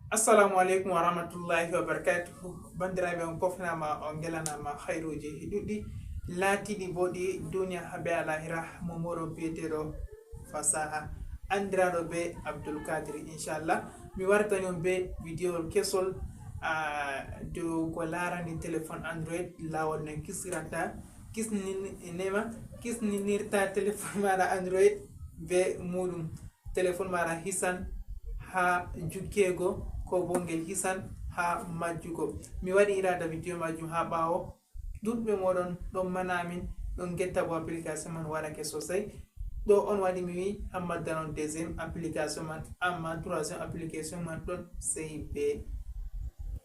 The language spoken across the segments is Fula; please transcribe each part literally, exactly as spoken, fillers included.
Assalamu aleykum wa rahmatullahi wa barakatuhu. Banndiraaɓe, on kofnama, on ngelanama hayruuji ɗuɗɗi laatiiɗi booɗi duniya habe alahira, mo moɗon biyeteeɗo Fasaha, anndiraaɗo be Abdul Kadri. Inchallah, mi wartani on be vidéowol kesol, a, dow ko laarani téléphone Android, laawol no kisirata, kisninema, kisninirta téléphone maɗa Android be muɗum. Téléphone maɗa hisan ha jukkeego, ko bo ngel hisan ha majjugo. Mi waɗi iraada vidéo majum ha ɓaawo. Ɗuɗɓe moɗon ɗon mana amin, ɗon ngetta bo application man waɗake sosai. Ɗo on waɗi mi wi Hammad danon deuxième application man, amma troisième application man ɗon sey be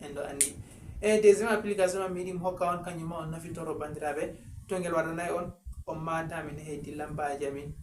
en ɗo andi. E deuxième application man mi yiɗi mi hokka on, kanjum ma on nafitoro, banndiraaɓe. To ngel waɗanay on, on maata min hedi lambaaji amin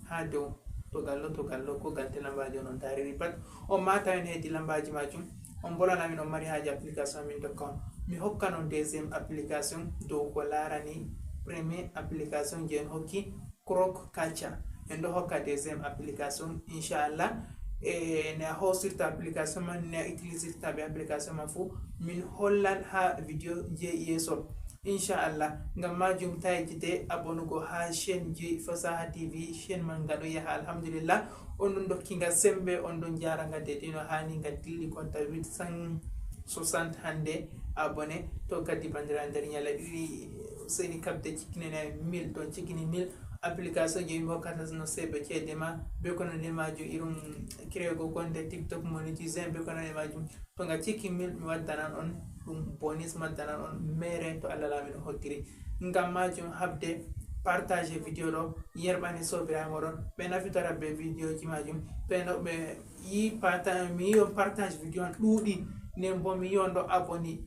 ha dow. To gallo, to gallo, ko galte lambaaji on, on taariri pat. On maata min hedi lambaaji majum. On bolana min on mari haaje application min dokka on. Mi hokkan on deuxième application dow ko laarani premier application je en hokki, Croc Catcher. En ɗo hokka deuxième application, inchallah. E ne a hosirta application man, ne a utilisirta be application man fu, min hollan ha vidéo je yeeso, inchallah. Ngam majum ta yejjite abonugo ha chaîne ji Fasaha T V, chaîne man nga ɗo yaha, alhamdulillah. On ɗon dokki nga sembe, on ɗon jara nga dedino hani nga dilli konta huit cent soixante hande abonné. To kadi, banndiraaɓe, nder ñalɗi ɗiɗi seni kabde cikkinene mille, ɗon cikkini mille. Application je mi hokkata no seeɓe ceede ma, be ko nande majum, irum créego konte TikTok, monétiser, be ko nande majum. To nga cikki mille, mi waddanan on ɗum bonus, mi waddanan on mere to Allah laamiɗo hoddiri. Ngam majum, habde partage vidéo ɗo, yerɓani sobiraaɓe moɗon, ɓe nafitora be vidéoji majum, ɓe no ɓe yi parta-, mi yi on partage vidéo an ɗuuɗi, nden bo mi yi on ɗo abonné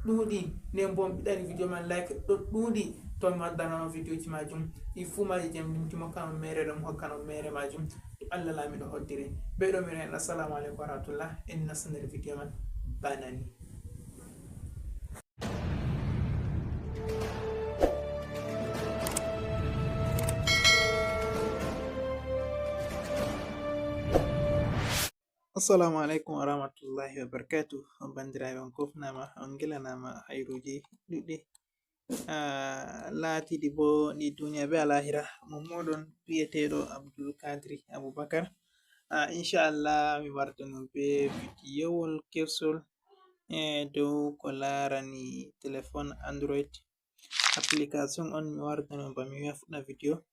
ɗuuɗi, nden bo mi ɓiɗani vidéo man like ɗo ɗuuɗi, to mi waddanan on vidéoji majum. Ɗi fuu maji je mi limti mi hokkan on mere ɗo, mi hokkan on mere majum. To Allah laamiɗo hoddiri. Be ɗo mi rena, assalamu aleykum wa rahmatullah. En nasta nder vidéo man bana ni. Assalamu aleykum wa rahmatullahi wa barakatuh. On banndiraaɓe, on kofnama, on ngelanama hayruuji ɗuɗɗi, ah, laatiiɗi bo ɗi duniya be alahira. Mo moɗon biyeteeɗo Abdul Kadri Abubakar. Ah, inchallah, mi wartan on be vidéowol kesol, eh, dow ko laarani téléphone Android. Application on mi wartan on ba mi wi'a fuɗɗa vidéo.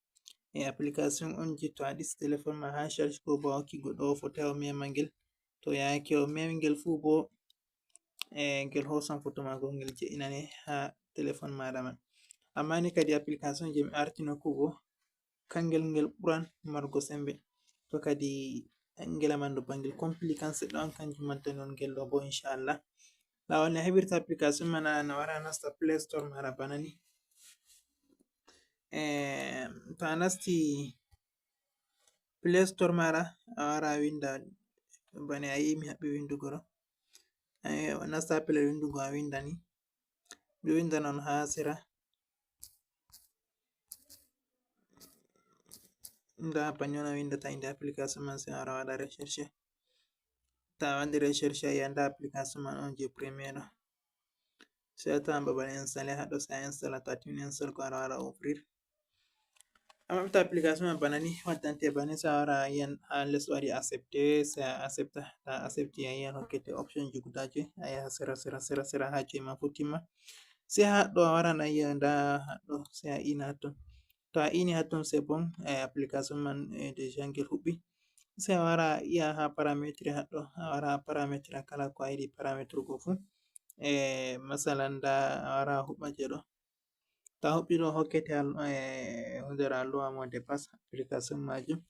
E application on je to a ɗisi téléphone ma ha charge ko ba a hokki goɗɗo, o fotai o mema ngel. To yaake o memi ngel fu bo, e ngel hosan foto ma go, ngel je'inane ha téléphone maɗa man. Amma ni kadi application je mi artino kugo, kangel ngel ɓuran margo sembe. To kadi ngel man ɗo bangel compliqué seɗɗa on, kanjum man tan on ngel ɗo bo, inchallah. Lawol ne heɓirta application man, a na wara nasta Play Store mara bana ni. Eh, to a nasti Play Store mara, a wara a winda bana a yi mi haɓɓi windugo ɗo. Eh, a nasta Play windugo a winda ni. Ɓe winda non ha sera. Nda bana non a windata inde application man, sai a wara waɗa recherche. Ta a waɗi recherche a yi'a nda application man on je premier ɗo. Sai a tawan babal installé haɗo, sai a installa, to a timmini install go a wara waɗa ouvrir. A maɓɓita application man bana ni, waddante bana ni, sai a wara a yi'an ha les waɗi accepté, sai a accepta. Ta a accepti a yi'an hokkete option ji guda joi, a yaha sera, sera, sera, sera ha joi man fu timma. Sai haɗo a waran a yi'a nda haɗo, sai a ina ton. To a ini hatton c'est bon, eh, application man, eh, déjà ngel huɓɓi. Sai a wara a yi'a ha paramétre haɗo, a wara a paramétre kala ko a yiɗi paramétre go fu. Eh, masalan nda a wara a huɓɓa je ɗo. To a huɓɓi ɗo hokkete al-, eh, hundere a lowa mot de passe application majum.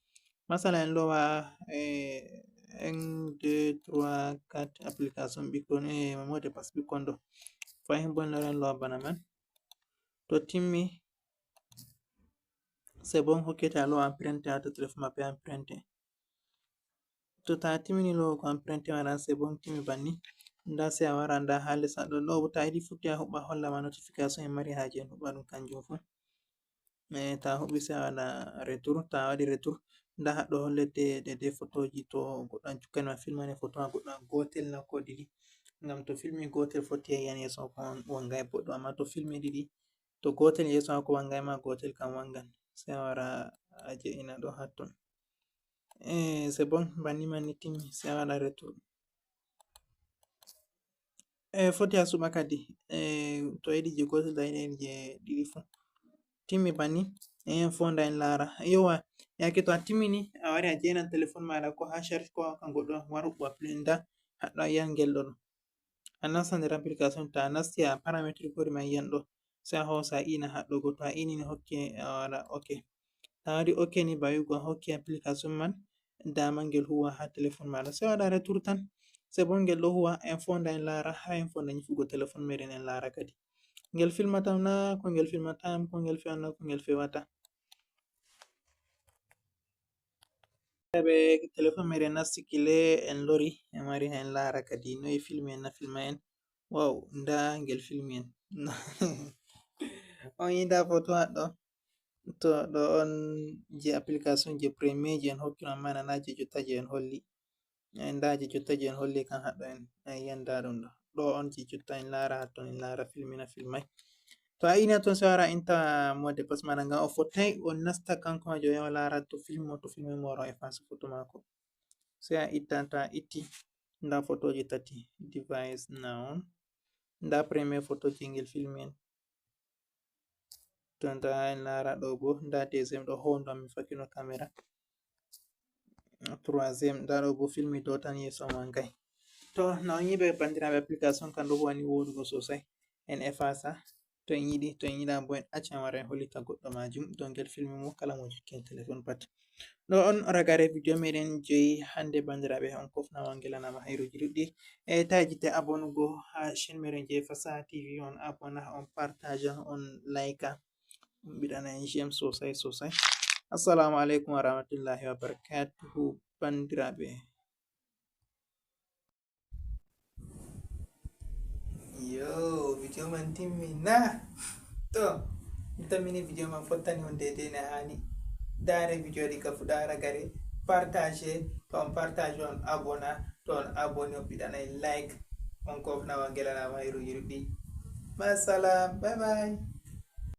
Masalan en lowa, eh, un, deux, trois, quatre application ɓikkon, eh, mot de passe ɓikkon ɗo. Fahin bo en lowa bana man. To timmi, c'est bon, hokkete a lowa emprunté ha to téléphone maɓɓe emprunté. To ta timmini lowugo emprunté maɗa, c'est bon, timmi banni. Nda sai a wara nda ha les haɗo, ɗo bo ta yiɗi futti a huɓɓa holla ma notification e mari haje en huɓɓa ɗum kanjum fu. Eh, ta huɓɓi sai a waɗa retour, ta waɗi retour, Nda haɗɗo hollete ɗe ɗe fotoji to goɗɗo an cukkani ma filmane foto ma goɗɗo an gotel na ko ɗiɗi. Ngam to filmi gotel foti a yiyan yeso ko wangay boɗɗo, amma to filmi ɗiɗi to gotel yeso ma ko wangay ma gotel kam wangan. Sai a wara a je'ina ɗo hatton. Eh, c'est bon, banni man ni timmi, sai a waɗa retour. Eh, foti a suɓa kadi. Eh, to a yiɗi je gotel a yiɗi je ɗiɗi fu. Timmi banni, en fonda en laara. Yowa, yake to a timmini, a wari a jenan telefon maɗa ko ha charge ko ha kan goɗɗo waru ko appli nda haɗɗo a yiyan ngel ɗo. A nasta nder application to a nasti a parametre gori ma yiyan ɗo. Sai a hosa a ina haɗɗo go to a inini hokke a waɗa ok. To a waɗi ok ni ba wi'ugo a hokki application man dama ngel huwa ha telefon maɗa. Sai a waɗa retour tan. C'est bon ngel ɗo huwa en fonda en laara ha en fonda nyifugo telefon meɗen en laara kadi. Ngel filmata na ko ngel filmata am ko ngel fewata ko ngel fewata. Ɓe telefon meɗen nasti kile en lori en mari en laara kadi noye filmi en na filma en. Wow, nda ngel filmi en. On yi nda foto haɗɗo. To ɗo on je application je premier je en hokki on amma nana je jotta je en holli. Eh, nda je jotta je en holli kan haɗɗo en. Eh, yiyan nda ɗum ɗo. Ɗo on je jotta en laara hatton en laara filmi na filmai. To a ina ton sai a wara inta mot de passe maɗa ngam o fottai o nasta kanko ma jo yawa laara to filmo to filmi mo wara o efface foto mako. Sai a itta to a itti nda fotoji tati device na on. Nda premier foto je ngel filmi en. To nda en laara ɗo bo nda deuxième ɗo hondo mi fakino caméra. Troisième nda ɗo bo filmi do tan yeso ma ngai. To na on yiɓe bandiraɓe application kan ɗo huwani woɗugo sosai. En efface to en yiɗi to en yiɗa bo en acca en wara en hollita goɗɗo majum do ngel filmi mo kala mo jokki en telefon pat. Ɗo on ragare video meɗen jeyi hande bandiraɓe on kofnama ngelanama hayruji ɗuɗɗi. E ta yiɗite abonugo ha chaîne meɗen je Fasaha T V on abona on partage on like on mbiɗana en j'aime sosai sosai. Assalamu alaikum wa rahmatullahi wa barakatuhu bandiraɓe. Yo video man timmi na. To mi tammini video man fottani on daidai na hani. Dare video ɗi ka fuɗa ragare partage to on partage on abona to on aboni on mbiɗana en like. On kofnama ngelanama hayruji ɗuɗɗi. Masalam, bye bye.